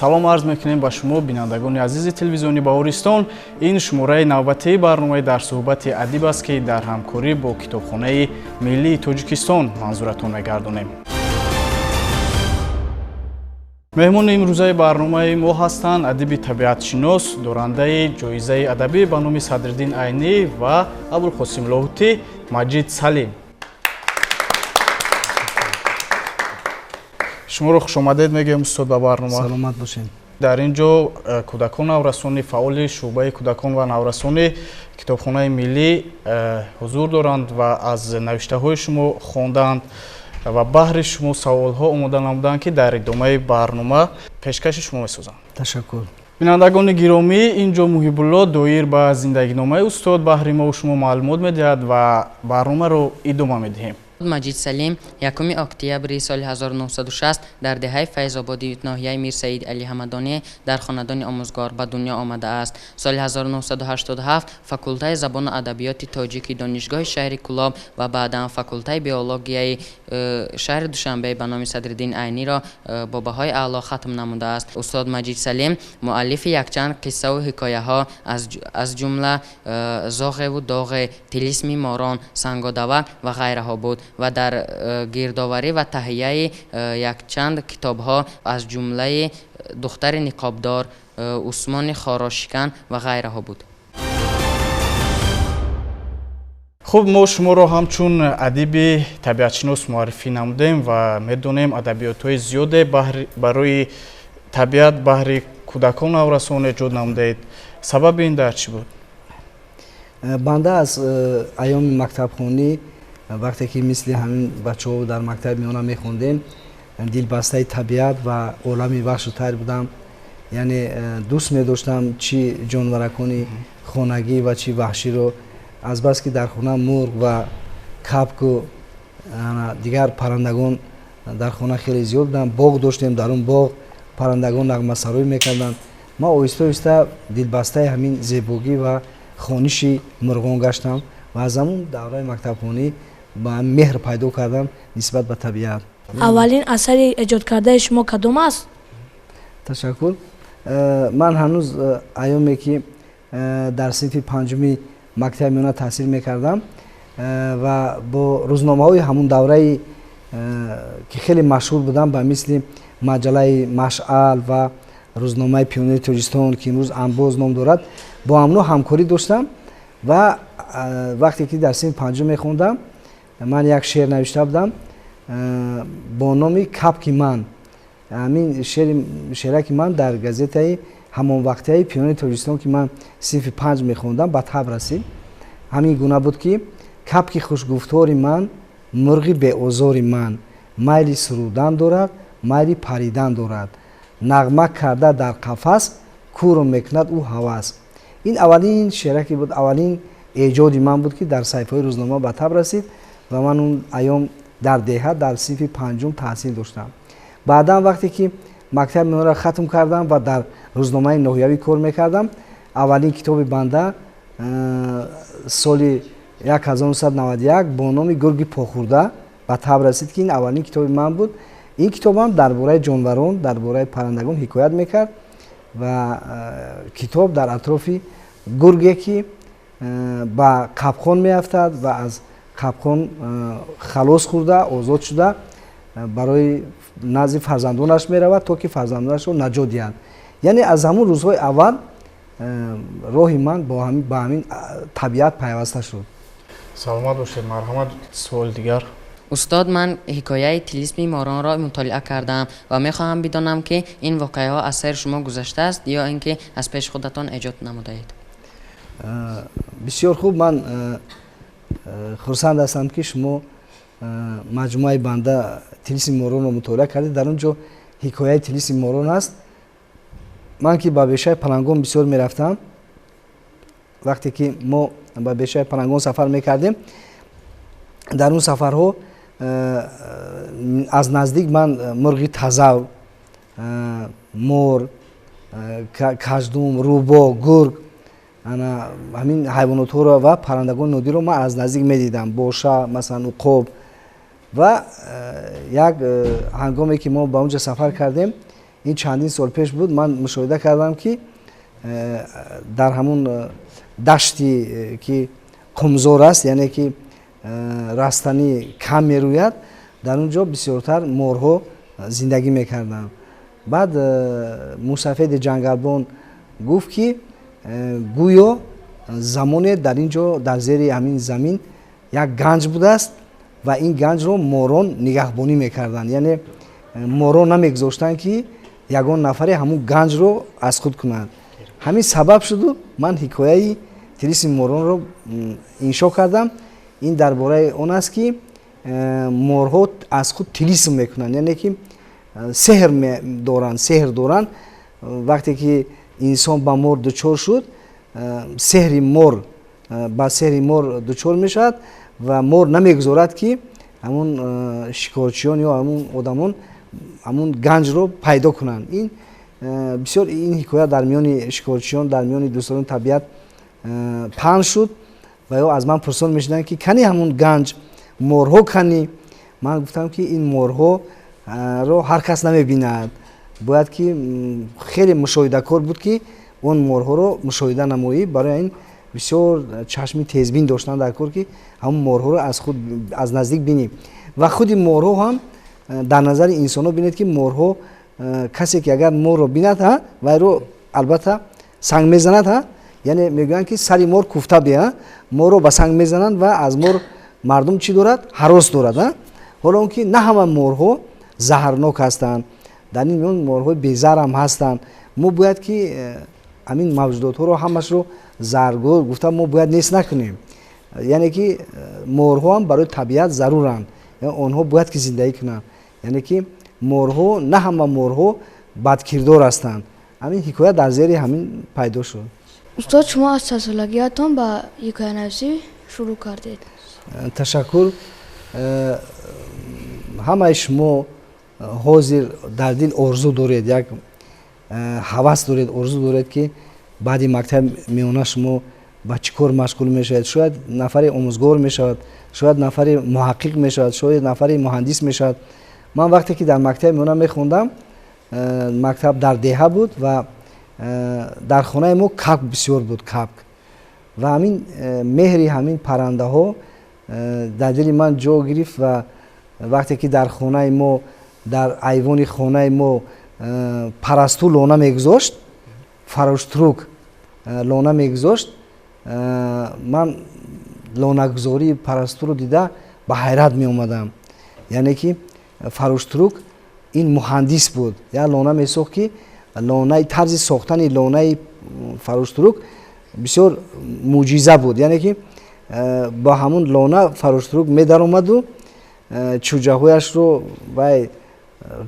Салом арз мекунем ба шумо, бинандагони азизи телевизиони Баҳористон. Ин шумораи навбатии барномаи дар суҳбати адиб аст, ки дар ҳамкорӣ бо Китобхонаи миллии Тоҷикистон манзуратон мегардонем. Меҳмони имрӯзаи барномаи мо ҳастанд адиби табиатшинос, дорандаи ҷоизаи адабӣ ба номи Садриддин Айнӣ ва Абулқосим Лоҳутӣ Маҷид Салим. Шуморо хушомадед мегӯем, устод, ба барнома. Саломат бошед. Дар ин ҷо кӯдакон наврасони фаъоли шӯъбаи кӯдакон ва наврасони Китобхонаи миллӣ ҳузур доранд ва аз навиштаҳои шумо хондаанд ва баҳри шумо саволҳо омода намуданд, ки дар идомаи барнома пешкаши шумо месозанд. Ташаккур. Бинандагони гиромӣ, ин ҷо Муҳибулло доир ба зиндагиномаи устод баҳри мо шумо маълумот медиҳад ва барномаро идома медиҳем. Маҷид Салим 1 октябри соли 1960 дар деҳаи Файзободи ноҳияи Мирсаид Али Ҳамадонӣ дар хонадони омӯзгор ба дунё омадааст. Соли 1987 факултаи забону адабиёти тоҷики Донишгоҳи шаҳри Кӯлоб ва баъдан факултаи биологияи шаҳри Душанбе ба номи Садриддин Айниро бо баҳои аъло хатм намудааст. Устод Маҷид Салим муаллифи якчанд қиссаву ҳикояҳо, аз ҷумла Зоғеву доғе, Тилисми морон, Сангодавак ва ғайраҳо буд ва дар гирдоварӣ ва таҳияи якчанд китобҳо, аз ҷумлаи Духтари ниқобдор, Усмони хорошикан ва ғайраҳо буд. Хуб, мо шуморо ҳамчун адиби табиатшинос муаррифӣ намудем ва медонем адабиётҳои зиёде барои табиат, баҳри кӯдакон наврасон эҷод намудаед. Сабаби ин дар чӣ буд? Банда аз айёми мактабхонӣ, вақте ки мисли ҳамин бачаҳо дар мактаби миёна мехондем, дилбастаи табиат ва олами ваҳшу тайр будам. Яъне дӯст медоштам чӣ ҷонваракони хонагӣ ва чӣ ваҳширо. Азбаски дар хона мурғ ва капку дигар паррандагон дар хона хеле зиёд буданд, боғ доштем, дар он боғ паррандагон нағмасароӣ мекарданд. Ман оҳиста оҳиста дилбастаи ҳамин зебогӣ ва хониши мурғон гаштам ва аз ҳамун давраи мактабхонӣ ба меҳр пайдо кардам нисбат ба табиат. Аввалин асари эҷодкардаи шумо кадом аст? Ташаккур. Ман ҳанӯз айёме ки дар синфи панҷуми мактаби миёна таҳсил мекардам ва бо рӯзномаҳои ҳамун давраи ки хеле машҳур буданд, ба мисли маҷаллаи Машъал ва рӯзномаи Пионери Тоҷикистон, ки имрӯз Анбоз ном дорад, бо ҳамно ҳамкорӣ доштам ва вақте ки дар синфи панҷум мехондам, ман як шеър навишта будам бо номи Капки ман. Ҳамин шеъраки ман дар газетаи ҳамонвақтаи Пионери Тоҷикистон, ки ман синфи панҷ мехондам, ба таб расид. Ҳамин гуна буд ки капки хушгуфтори ман, мурғи беозори ман, майли сурудан дорад, майли паридан дорад, нағма карда дар қафас, кӯру мекунад ӯ ҳавас. Ин аввалин шеъраке буд, аввалин эҷоди ман буд, ки дар саҳифаҳои рӯзнома ба таб расид ва ман он айём дар деҳа дар синфи панҷум таҳсил доштам. Баъдан вақте ки мактаби миёнаро хатм кардам ва дар рӯзномаи ноҳиявӣ кор мекардам, аввалин китоби банда соли 1991 бо номи Гурги похӯрда ба таб расид, ки ин аввалин китоби ман буд. Ин китобам дар бораи ҷонварон, дар бораи паррандагон ҳикоят мекард ва китоб дар атрофи гурге, ки ба қапқон меафтад ва аз қапқон халос хӯрда, озод шуда, барои назди фарзандонаш меравад, то ки фарзандонашро наҷот диҳад. Яъне аз ҳамун рӯзҳои аввал роҳи ман ба ҳамин табиат пайваста шуд. Саломат бошед, марҳамат, суоли дигар. Устод, ман ҳикояи Тилисми моронро мутолиа кардаам ва мехоҳам бидонам, ки ин воқеаҳо аз сари шумо гузаштааст ё ин ки аз пеши худатон эҷод намудаед? Бисёр хуб, ман хурсанд ҳастам, ки шумо маҷмӯаи банда Тилисми моронро мутолиа кардед. Дар он ҷо ҳикояи Тилисми морон аст. Ман ки ба бешаи палангон бисёр мерафтам, вақте ки мо ба бешаи палангон сафар мекардем, дар он сафарҳо аз наздик ман мурғи тазав, мор, каждум, рӯбо, гург, ҳамин ҳайвонотҳоро ва паррандагони нодирро ман аз наздик медидам. Боша, масалан, уқоб. Ва як ҳангоме ки мо ба онҷо сафар кардем, Ин чандин сол пеш буд, ман мушоҳида кардам, ки дар ҳамун дашти ки қумзор аст, яъне ки растанӣ кам мерӯяд, дар он ҷо бисёртар морҳо зиндагӣ мекарданд. Баъд мусафеди ҷангалбон гуфт, ки гӯё замоне дар ин ҷо, дар зери ҳамин замин, як ганҷ будааст ва ин ганҷро морон нигаҳбонӣ мекарданд, яъне морон намегузоштанд, ки ягон нафаре ҳамун ганҷро аз худ кунад. Ҳамин сабаб шуду ман ҳикояи тилисми моронро иншо кардам. Ин дар бораи он аст, ки морҳо аз худ тилисм мекунанд, яъне ки сеҳр доранд, сеҳр доранд. Вақте ки инсон ба мор дучор шуд, сеҳри мор, ба сеҳри мор дучор мешавад ва мор намегузорад, ки ҳамун шикорчиён ё ҳамун одамон ҳамун ганҷро пайдо кунанд. Ин бисёр, ин ҳикоя дар миёни шикорчиён, дар миёни дӯстони табиат паҳн шуд ва ё аз ман пурсон мешуданд, ки кани ҳамун ганҷ, морҳо кани? Ман гуфтам, ки ин морҳоро ҳар кас намебинад, бояд ки хеле мушоҳидакор буд, ки он морҳоро мушоҳида намоӣ. Барои ин бисёр чашми тезбин доштан дар кор, ки ҳамун морҳоро аз худ аз наздик бинӣ. Ва худи морҳо ҳам дар назари инсонҳо, бинед, ки морҳо, касе ки агар морро бинад, вайро албатта санг мезанад. Яъне мегӯянд, ки сари мор куфта бе. Морро ба санг мезананд ва аз мор мардум чӣ дорад? Ҳарос дорад. Ҳоло он ки на ҳама морҳо заҳрнок ҳастанд, дар ин миён морҳои безаҳр ҳам ҳастанд. Мо бояд ки ҳамин мавҷудотҳоро ҳамашро заҳргор гуфта мо бояд нест накунем. Яъне ки морҳо ҳам барои табиат заруранд, онҳо бояд ки зиндагӣ кунанд. Яъне ки морҳо, на ҳама морҳо бадкирдор ҳастанд. Ҳамин ҳикоя дар зери ҳамин пайдо шуд. Устод, шумо аз чандсолагиятон ба ҳикоянависӣ шурӯъ кардед? Ташаккур. Ҳамаи шумо ҳозир дар дил орзу доред, як ҳавас доред, орзу доред, ки баъди мактаби миёна шумо ба чӣ кор машғул мешавед. Шояд нафаре омӯзгор мешавад, шояд нафаре муҳаққиқ мешавад, шояд нафаре муҳандис мешавад. Ман вақте ки дар мактаби миёна мехондам, мактаб дар деҳа буд ва дар хонаи мо кабк бисёр буд, кабк. Ва ҳамин меҳри ҳамин паррандаҳо дар дили ман ҷо гирифт. Ва вақте ки дар хонаи мо, дар айвони хонаи мо парасту лона мегузошт, фароштрук лона мегузошт, ман лонагузории парастуро дида ба ҳайрат меомадам. Яъне ки фароштрук ин муҳандис буд, як лона месохт, ки лонаи, тарзи сохтани лонаи фароштрук бисёр мӯъҷиза буд. Яъне ки ба ҳамун лона фароштрук медаромаду чӯҷаҳояшро вай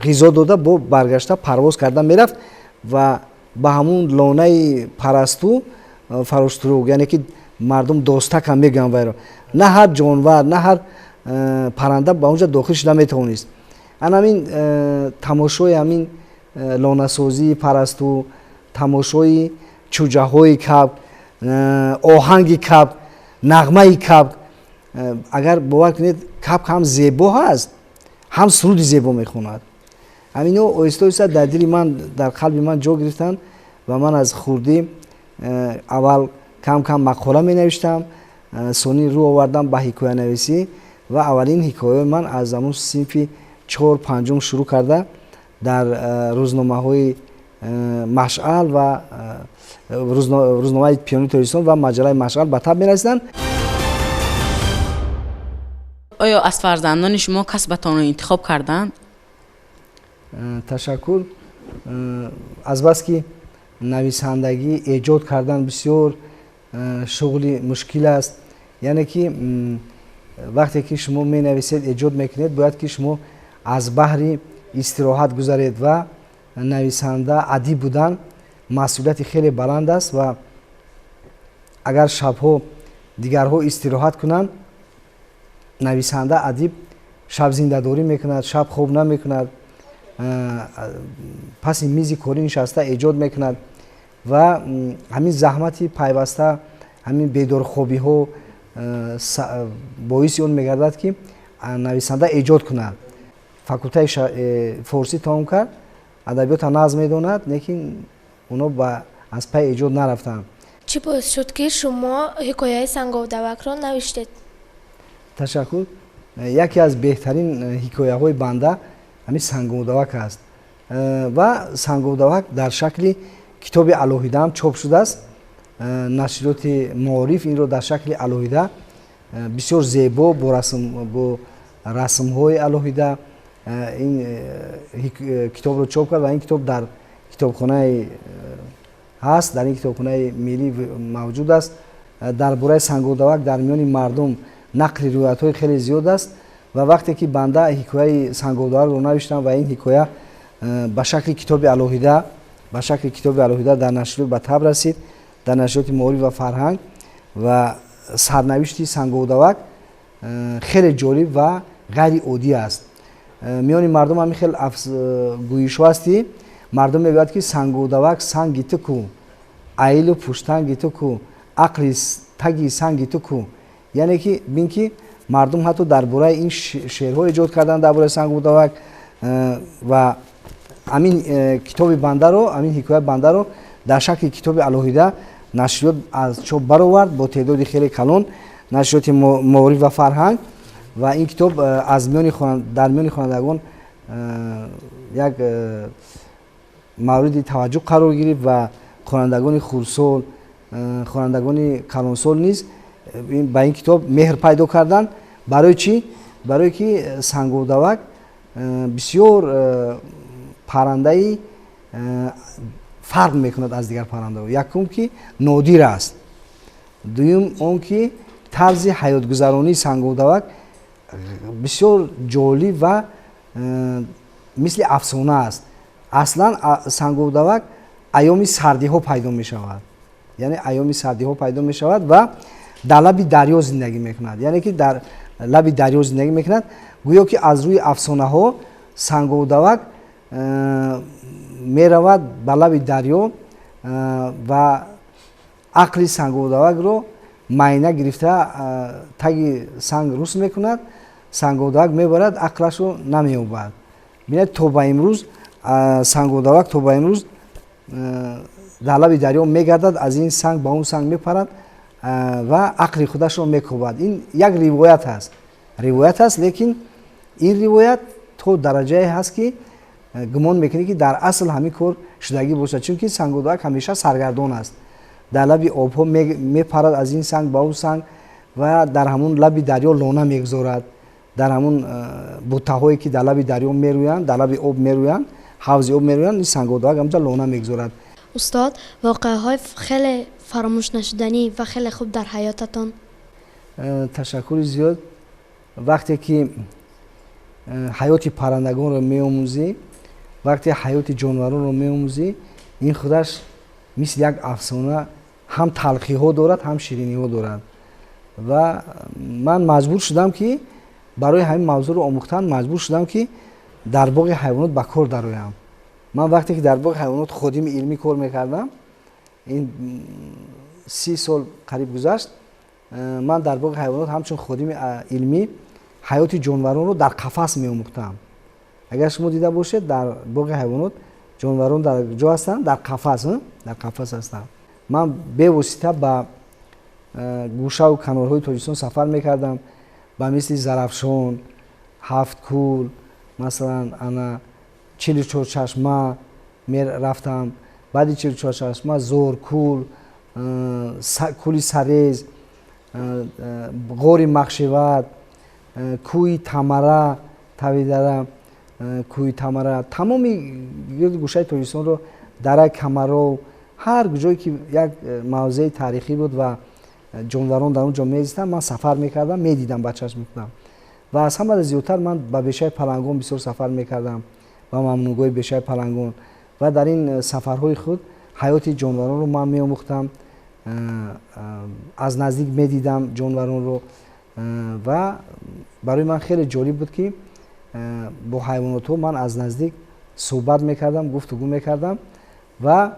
ғизо дода, бо баргашта парвоз карда мерафт. Ва ба ҳамун лонаи парасту, фароштрук, яъне ки мардум достак ҳам мегӯянд вайро, на ҳар ҷонвар, на ҳар парранда ба он ҷо дохил шуда метавонист. Ана ҳамин тамошои ҳамин лонасозии парасту, тамошои чӯҷаҳои кабк, оҳанги кабк, нағмаи кабк. Агар бовар кунед, кабк ҳам зебо ҳаст, ҳам суруди зебо мехонад. Ҳамино оҳиста оҳиста дар дили ман, дар қалби ман ҷо гирифтанд ва ман аз хурдӣ аввал кам кам мақола менавиштам, сонӣ рӯ овардам ба ҳикоянависӣ ва аввалин ҳикояи ман аз ҳамун синфи чор, панҷум шурӯъ карда дар рӯзномаҳои Машъал ва рӯзномаи Пионери Тоҷикистон ва маҷаллаи Машъал ба таб мерасиданд. Оё аз фарзандони шумо касбатонро интихоб карданд? Ташаккур. Азбаски нависандагӣ, эҷод кардан бисёр шуғли мушкил аст, яъне ки вақте ки шумо менависед, эҷод мекунед, бояд ки шумо аз баҳри истироҳат гузаред. Ва нависанда, адиб будан масъулияти хеле баланд аст ва агар шабҳо дигарҳо истироҳат кунанд, нависанда, адиб шаб зиндадорӣ мекунад, шаб хоб намекунад, паси мизи корӣ нишаста эҷод мекунад. Ва ҳамин заҳмати пайваста, ҳамин бедорхобиҳо боиси он мегардад, ки нависанда эҷод кунад. Факултаи форсӣ тамом кард. Адабиётро нағз медонад, лекин оно аз пай эҷод нарафтанд. Чӣ боис шуд, ки шумо ҳикояи Санговдавакро навиштед? Ташаккур. Яке аз беҳтарин ҳикояҳои банда ҳамин Санговдавак аст ва Санговдавак дар шакли китоби алоҳидаам чоп шудааст. Нашриёти Маориф инро дар шакли алоҳида бисёр зебо бо расмҳои алоҳида ин китобро чоп кард ва ин китоб дар китобхонаи ҳаст, дар ин китобхонаи миллӣ мавҷуд аст. Дар бораи Санговдавак дар миёни мардум нақли ривоятҳои хеле зиёд аст ва вақте ки банда ҳикояи Санговдавакро навиштам ва ин ҳикоя ба шакли китоби алоҳида ба шакли китоби алоҳида дар нашриёт ба таб расид, дар нашриёти Маориф ва фарҳанг, ва сарнавишти Санговдавак хеле ҷолиб ва ғайриоддӣ аст. Миёни мардум ҳамин хел гӯишҳо аст, ки мардум мегӯяд, ки Санговдавак санги ту ку, аилу пуштанги ту ку, ақли таги санги ту ку. Яъне ки бин, ки мардум ҳатто дар бораи ин шеърҳо эҷод карданд дар бораи Санговдавак ва ҳамин китоби бандаро, ҳамин ҳикояи бандаро дар шакли китоби алоҳида нашриёт аз чоп баровард бо теъдоди хеле калон, нашриёти Маориф ва фарҳанг. Ва ин китоб аз миёни дар миёни хонандагон як мавриди таваҷҷӯҳ қарор гирифт ва хонандагони хурдсол, хонандагони калонсол низ ба ин китоб меҳр пайдо карданд. Барои чӣ? Барое ки Санговдавак бисёр паррандаи фарқ мекунад аз дигар паррандаҳо. Якум, ки нодир аст, дуюм, он ки тарзи ҳаётгузаронии Санговдавак бисёр ҷолиб ва мисли афсона аст. Аслан Санговдавак айёми сардиҳо пайдо мешавад, яъне айёми сардиҳо пайдо мешавад ва дар лаби дарё зиндагӣ мекунад, яъне ки дар лаби дарё зиндагӣ мекунад. Гӯё ки аз рӯи афсонаҳо Санговдавак меравад ба лаби дарё ва ақли Санговдавакро майна гирифта таги санг рус мекунад. Санговдавак мебарад, ақлашро намеёбад. Бинед, то ба имрӯз Санговдавак то ба имрӯз дар лаби дарё мегардад, аз ин санг ба он санг мепарад ва ақли худашро мекобад. Ин як ривоят аст, ривоят аст, лекин ин ривоят то дараҷае ҳаст, ки гумон мекунӣ, ки дар асл ҳамин кор шудагӣ бошад, чунки Санговдавак ҳамеша саргардон аст, дар лаби обҳо мепарад аз ин санг ба он санг ва дар ҳамун лаби дарё лона мегузорад, дар ҳамун буттаҳое, ки дар лаби дарё мерӯянд, дар лаби об мерӯянд, ҳавзи об мерӯянд, ин Санговдавак ҳамҷа лона мегузорад. Устод, воқеаҳои хеле фаромӯшнашуданӣ ва хеле хуб дар ҳаётатон? Ташаккури зиёд. Вақте ки ҳаёти паррандагонро меомӯзӣ, вақте ҳаёти ҷонваронро меомӯзӣ, ин худаш мисли як афсона ҳам талхиҳо дорад, ҳам шириниҳо дорад. Ва ман маҷбур шудам, ки барои ҳамин мавзӯъро омӯхтан маҷбур шудам, ки дар боғи ҳайвонот ба кор дароям. Ман вақте ки дар боғи ҳайвонот ходими илмӣ кор мекардам, ин 30 сол қариб гузашт, ман дар боғи ҳайвонот ҳамчун ходими илмӣ ҳаёти ҷонваронро дар қафас меомӯхтам. Агар шумо дида бошед, дар боғи ҳайвонот ҷонварон дар ҷо ҳастанд, дар қафас, дар қафас ҳастанд. Ман бевосита ба гӯшаву канорҳои Тоҷикистон сафар мекардам, ба мисли Зарафшон, Ҳафткӯл, масалан, ана Чилучорчашма мерафтам, баъди Чилучорчашма Зоркӯл, кӯли Сарез, ғори Махшеват, кӯҳи Тамара, Тавидара, кӯҳи Тамара, тамоми гирду гӯшаи Тоҷикистонро, дараи Камаров, ҳар ҷое ки як мавзеи таърихӣ буд ва ҷонварон дар он ҷо мезистанд, ман сафар мекардам, медидам, ба чашм мекунам. Ва аз ҳамада зиёдтар ман ба бешаи Палангон бисёр сафар мекардам, ба мамнӯъгоҳи бешаи Палангон, ва дар ин сафарҳои худ ҳаёти ҷонваронро ман меомӯхтам, аз наздик медидам ҷонваронро. Ва барои ман хеле ҷолиб буд, ки бо ҳайвонотҳо ман аз наздик суҳбат мекардам, гуфтугӯ мекардам. Ва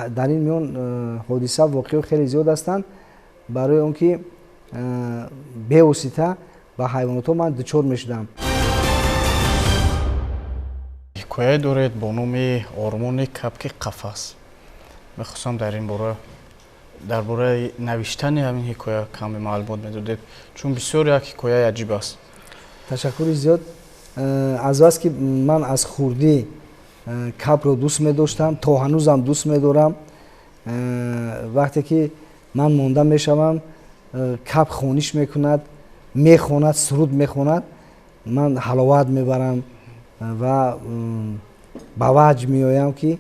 дар ин миён ҳодиса, воқеаҳо хеле зиёд ҳастанд, барои он ки бевосита ба ҳайвонотҳо ман дучор мешудам. Ҳикояе доред бо номи «Ормони кабки қафас». Мехостам дар ин бора, дар бораи навиштани ҳамин ҳикоя каме маълумот медодед, чун бисёр як ҳикояи аҷиб аст. Ташаккури зиёд. Аз бас ки ман аз хурдӣ кабкро дӯст медоштам, то ҳанӯзам дӯст медорам. Вақте ки ман монда мешавам, кабк хониш мекунад, мехонад, суруд мехонад, ман ҳаловат мебарам ва ба ваҷд меоям, ки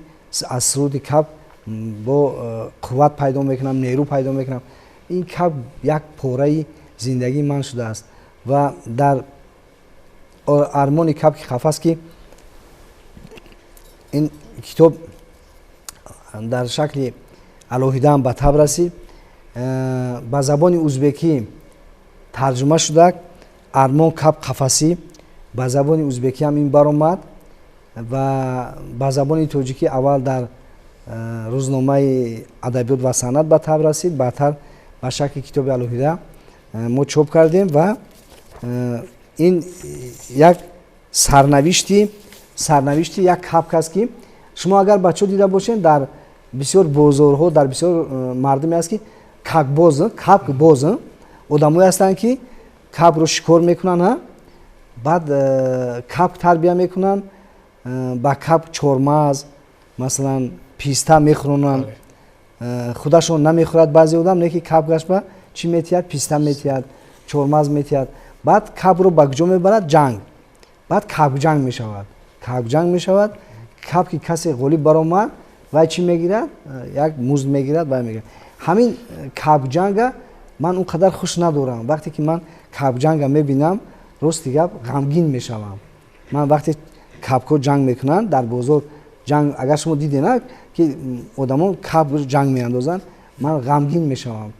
аз суруди кабк бо қувват пайдо мекунам, нерӯ пайдо мекунам. Ин кабк як пораи зиндагии ман шудааст. Ва дар «Армони кабки қафас», ки ин китоб дар шакли алоҳидаам ба таб расид, ба забони узбекӣ тарҷума шуда, «Армон кабк қафасӣ» ба забони узбекӣ ҳам ин баромад ва ба забони тоҷикӣ аввал дар рӯзномаи «Адабиёт ва санъат» ба таб расид, баъдтар ба шакли китоби алоҳида мо чоп кардем. Ва ин як сарнавишти як кабк аст, ки шумо агар, бачаҳо, дида бошед, дар бисёр бозорҳо, дар бисёр мардуме аст, ки кабкбоз, кабкбоз, одамое ҳастанд, ки кабкро шикор мекунанд, баъд кабк тарбия мекунанд, ба кабк чормағз, масалан, писта мехӯронанд. Худашон намехӯрад баъзе одам, не ки кабкаш ба чӣ метиҳад? Писта метиҳад, чормағз метиҳад. Баъд кабкро ба куҷо мебарад? Ҷанг. Баъд кабкҷанг мешавад, кабкҷанг мешавад. Кабки касе ғолиб баромад, вай чӣ мегирад? Як музд мегирад, вай мегирад. Ҳамин кабкҷанга ман он қадар хуш надорам. Вақте ки ман кабкҷанга мебинам, рости гап, ғамгин мешавам. Ман вақте кабкҳо ҷанг мекунанд дар бозор, ҷанг, агар шумо дидена, ки одамон кабк ҷанг меандозанд, ман ғамгин мешавам.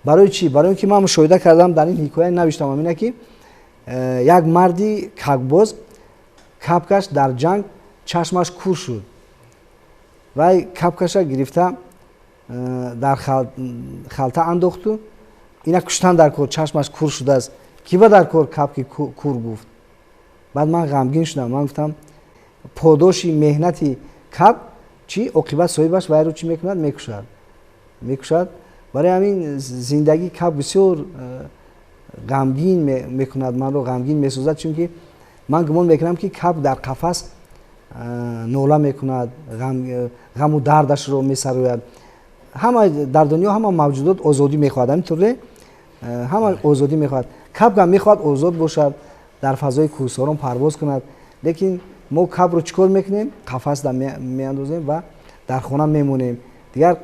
Барои чӣ? Барои он ки ман мушоҳида кардам, дар ин ҳикоя навиштам ҳамина, ки як марди кабкбоз, кабкаш дар ҷанг чашмаш кур шуд. Вай кабкаша гирифта, дар халта андохту ина куштан дар кор, чашмаш кур шудааст, ки ба дар кор кабки кур, гуфт. Баъд ман ғамгин шудам. Ман гуфтам, подоши меҳнати кабк чӣ? Оқибат соҳибаш вайро чӣ мекунад? Мекушад, мекушад. Барои ҳамин зиндагии кабк бисёр ғамгин мекунад, манро ғамгин месозад, чунки ман гумон мекунам, ки кабк дар қафас нола мекунад, ғаму дардашро месарояд. Ҳама дар дунё, ҳама мавҷудот озодӣ мехоҳад, ҳамин ҳама озодӣ мехоҳад. Кабкам мехоҳад озод бошад, дар фазои кӯҳсорон парвоз кунад. Лекин мо кабкро чӣ кор мекунем? Қафасда меандозем ва дар хона мемонем. Дигар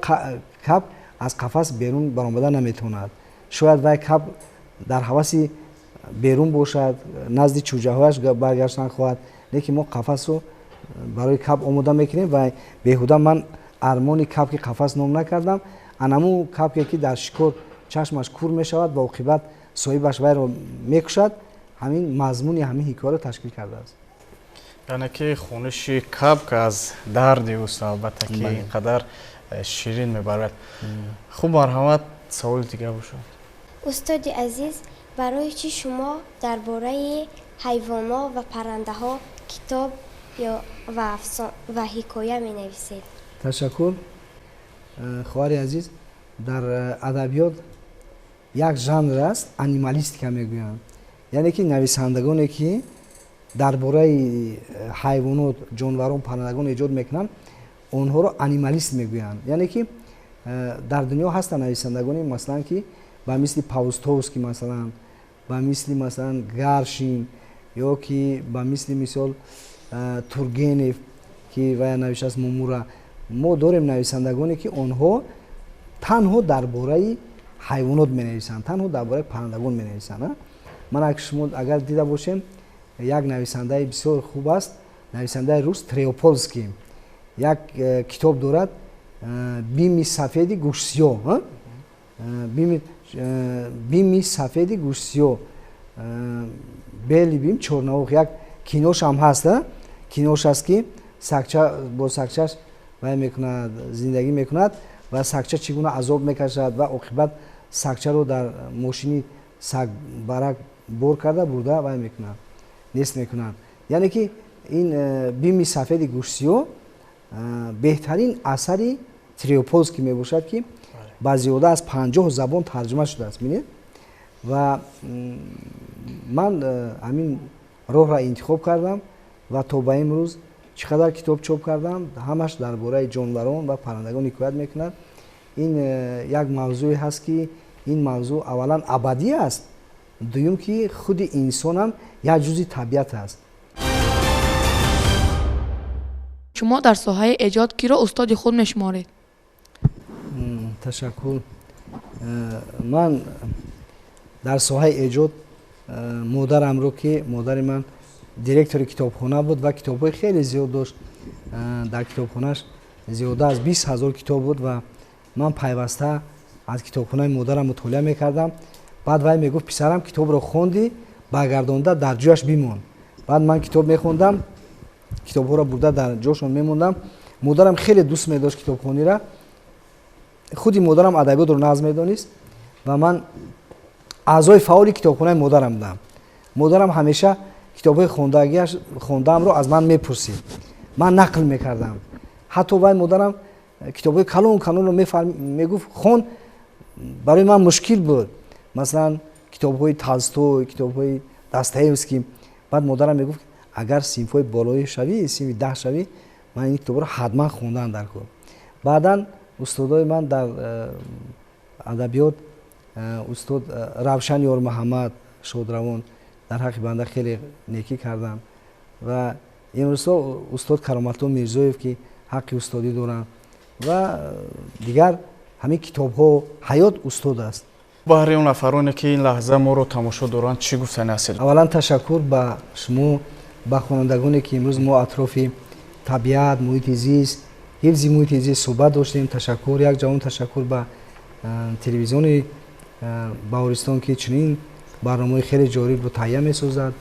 кабк аз қафас берун баромада наметавонад. Шояд вай кабк дар ҳаваси берун бошад, назди чӯҷаҳояш баргаштан хоҳад, лекин мо қафасро барои кабк омода мекунем. Ва беҳуда ман «Армони кабки қафас» ном накардам. Анаму кабке, ки дар шикор чашмаш кур мешавад ва оқибат соҳибаш вайро мекушад, ҳамин мазмуни ҳамин ҳикояро ташкил кардааст. Яъне ки хониши кабк аз дарди ӯст, албатта, ки ин қадар ширин мебарад. Хуб, марҳамат, саволи дигар бошад. Устоди азиз, барои чӣ шумо дар бораи ҳайвонҳо ва паррандаҳо китоб ё ва ҳикоя менависед? Ташаккур, хоҳари азиз. Дар адабиёт як жанр аст, анималистика мегӯянд, яъне ки нависандагоне, ки дар бораи ҳайвонот, ҷонварон, паррандагон эҷод мекунанд, онҳоро анималист мегӯянд. Яъне ки дар дунё ҳастанд нависандагоне, масалан, ки ба мисли Паустовский, масалан, ба мисли, масалан, Гаршин ё ки ба мисли, мисол, Тургенев, ки вая навиштааст «Мумура». Мо дорем нависандагоне, ки онҳо танҳо дар бораи ҳайвонот менависанд, танҳо дар бораи паррандагон менависанд. Ман, шумо агар дида бошем, як нависандаи бисёр хуб аст, нависандаи рус Треополский, як китоб дорад, «Бими сафеди гӯшсиёҳ», «Бими сафеди гӯшсиёҳ», «Белый бим чёрноухий». Як киношам ҳаст, кинош аст, ки сагча бо сагчаш вай мекунад, зиндагӣ мекунад ва сагча чӣ гуна азоб мекашад ва оқибат сагчаро дар мошини сагбарак бор карда бурда вай мекунад, нест мекунад. Яъне ки Ин «Бими сафеди гӯшсиёҳ» беҳтарин асари Триополский мебошад, ки ба зиёда аз 50 забон тарҷума шудааст. Бинед, ва ман ҳамин роҳро интихоб кардам ва то ба имрӯз чӣ қадар китоб чоп кардам, ҳамаш дар бораи ҷонварон ва паррандагон ҳикоят мекунад. Ин як мавзӯе ҳаст, ки ин мавзӯъ аввалан абадӣ аст, дуюм, ки худи инсонам як ҷузъи табиат аст. Шумо дар соҳаи эҷод киро устоди худ мешуморед? Ташаккур. Ман дар соҳаи эҷод модарамро, ки модари ман директори китобхона буд ва китобҳои хеле зиёд дошт. Дар китобхонаш зиёда аз 20 000 китоб буд ва ман пайваста аз китобхонаи модарам мутолиа мекардам. Баъд вай мегуфт: «Писарам, китобро хондӣ, баргардонда дар ҷояш бимон». Баъд ман китоб мехондам, китобҳоро бурда дар ҷошон мемондам. Модарам хеле дӯст медошт китобхонира. Худи модарам адабиётро нағз медонист ва ман аъзои фаъоли китобхонаи модарам будам. Модарам ҳамеша китобҳои хондагиаш хондаамро аз ман мепурсид, ман нақл мекардам. Ҳатто вай модарам китобҳои калон калонро мегуфт: «Хон», барои ман мушкил буд, масалан, китобҳои Толстой, китобҳои Достоевский. Баъд модарам мегуфт: «Агар синфҳои болоӣ шавӣ, синфи 10 шавӣ, ман ин китобро ҳатман хондаам дар кор». Баъдан устодои ман дар адабиёт, устод Равшан Ёрмуҳаммад шодравон, дар ҳаққи банда хеле некӣ карданд ва имрӯзҳо устод Кароматулло Мирзоев, ки ҳаққи устодӣ доранд, ва дигар ҳамин китобҳо. Ҳаёт устод аст. Баҳри он нафароне, ки ин лаҳза моро тамошо доранд, чӣ гуфтани ҳастед? Аввалан, ташаккур ба шумо, ба хонандагоне, ки имрӯз мо атрофи табиат, муҳити зист, ҳифзи муҳити зист суҳбат доштем. Ташаккур як ҷавон, ташаккур ба телевизиони Баҳористон, ки чунин барномаҳои хеле ҷолибро таҳия месозад,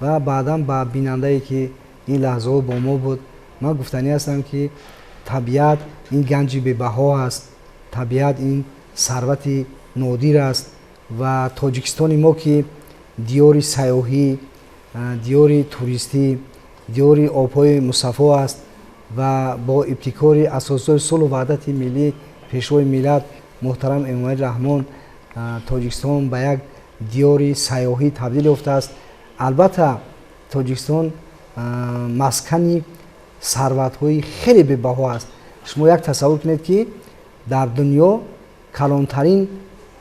ва баъдан ба бинандае, ки ин лаҳзаҳо бо мо буд. Ман гуфтанӣ ҳастам, ки табиат ин ганҷи бебаҳо аст, табиат ин сарвати нодир аст ва Тоҷикистони мо, ки диёри сайёҳӣ, диёри туристӣ, диёри обҳои мусаффо аст ва бо ибтикори асосгузори сулҳу ваҳдати миллӣ, Пешвои миллат муҳтарам Эмомалӣ Раҳмон, Тоҷикистон ба як диёри сайёҳӣ табдил ёфтааст. Албатта, Тоҷикистон маскани сарватҳои хеле бебаҳо аст. Шумо як тасаввур кунед, ки дар дунё калонтарин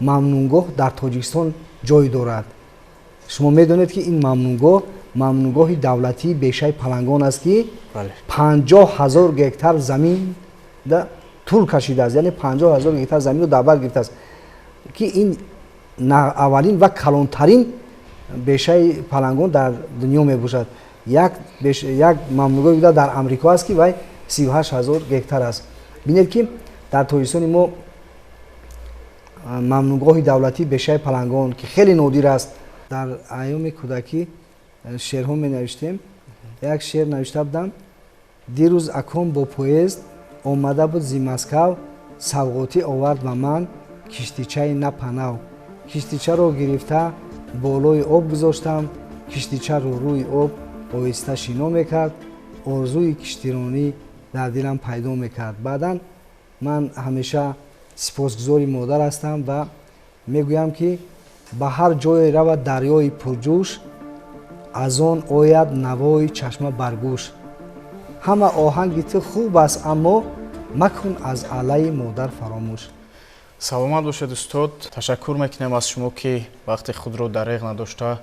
мамнуъгоҳ дар Тоҷикистон ҷой дорад. Шумо медонед, ки ин мамнуъгоҳ мамнуъгоҳи давлатии Бешаи Палангон аст, ки 50 000 гектар замин тӯл кашидааст, яъне 50 000 гектар заминро дар бар гирифтааст, ки ин аввалин ва калонтарин бешаи палангон дар дунё мебошад. Як мамнуъгоҳи буда дар Амрико аст, ки вай 38 000 гектар аст. Бинед, ки дар Тоҷикистони мо мамнуъгоҳи давлатии Бешаи Палангон, ки хеле нодир аст. Дар айёми кӯдакӣ шеърҳо менавиштем. Як шеър навишта будам: «Дирӯз аком бо поезд омада буд зи Москав, савғотӣ овард ба ман киштичаи напанав. Киштичаро гирифта болои об гузоштам, киштичаро рӯи об оҳиста шино мекард, орзуи киштиронӣ дар дилам пайдо мекард». Баъдан ман ҳамеша сипосгузори модар ҳастам ва мегӯям, ки ба ҳар ҷое равад дарёи пурҷӯш, аз он ояд навои чашма бар гӯш. Ҳама оҳанги ту хуб аст, аммо макун аз аллаи модар фаромӯш. Саломат бошед, устод. Ташаккур мекунем аз шумо, ки вақти худро дареғ надошта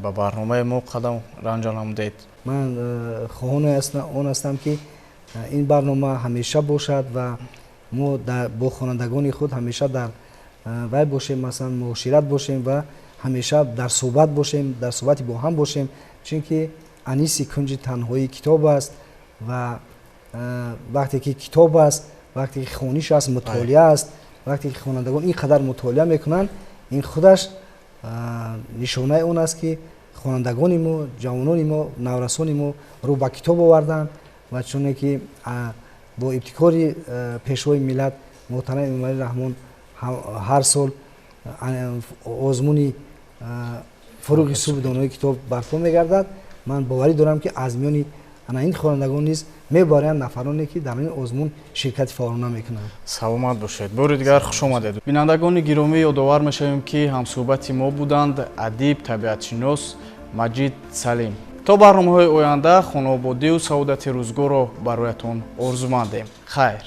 ба барномаи мо қадам ранҷа намудед. Ман хоҳони он ҳастам, ки ин барнома ҳамеша бошад ва мо бо хонандагони худ ҳамеша дар вай бошем, масалан, муошират бошем ва ҳамеша дар суҳбат бошем, дар суҳбати бо ҳам бошем, чунки аниси кунҷи танҳоӣ китоб аст ва вақте ки китоб аст, вақте ки хониш аст, мутолиа аст, вақте ки хонандагон ин қадар мутолиа мекунанд, ин худаш нишонаи он аст, ки хонандагони мо, ҷавонони мо, наврасони мо рӯ ба китоб оварданд. Ва чуне ки бо ибтикори Пешвои миллат муҳтарам Эмомалӣ Раҳмон ҳар сол озмуни «Фуруғи субҳи донои китоб» барпо мегардад. Ман боварӣ дорам, ки аз миёни ана ин хонандагон низ мебаранд нафароне, ки дар ин озмун ширкати фаъолона мекунанд. Саломат бошед, бори дигар хуш омадед. Бинандагони гиромӣ, ёдовар мешавем, ки ҳамсӯҳбати мо буданд адиб, табиатшинос Маҷид Салим. То барномаҳои оянда хонаободию саодати рӯзгорро бароятон орзумандем. Хайр.